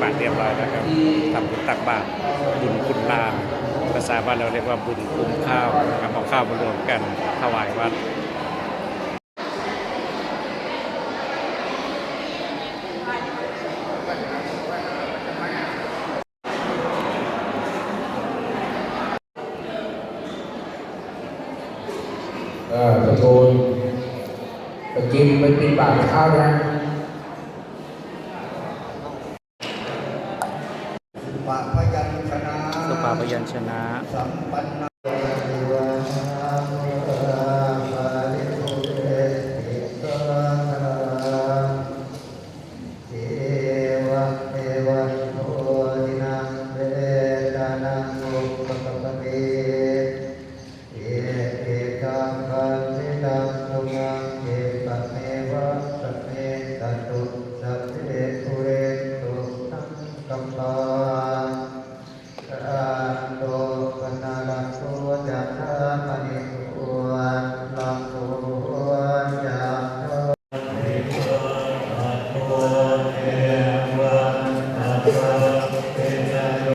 ບາດຮຽບຮ້ອຍແລ້ວກໍທຳບຸນຕັກບາດ ບຸນຄຸນລານ ພາສາບ້ານເຮົາຮຽກວ່າບຸນກຸມຂ້າວນະຄັບ ເອົາຂ້າວມາລວມກັນຖວາຍວັດ. ເອີ ຕະໂກນ ໄປກິນ ໄປປິດປາກເຂົ້ານະ. ສຸປະພະຍັນຊະນະ ສຸປະພະຍັນຊະນະ ສຳປັນນາ ເອວະເມວະ ໂພຊະນັງ ເວຊະນັງ ອຸປະກັບປະຕິ ເອ ເອ ກາຄັນຕິຕັງ ຕຸມາງ ເອ ກະເມວະ ສະມິດຕະຕຸ ສະບເມ ປຸເຣນຕຸ ສັງກັບປາ ຈັນໂທ ປະນະລະໂສ ຈະນາ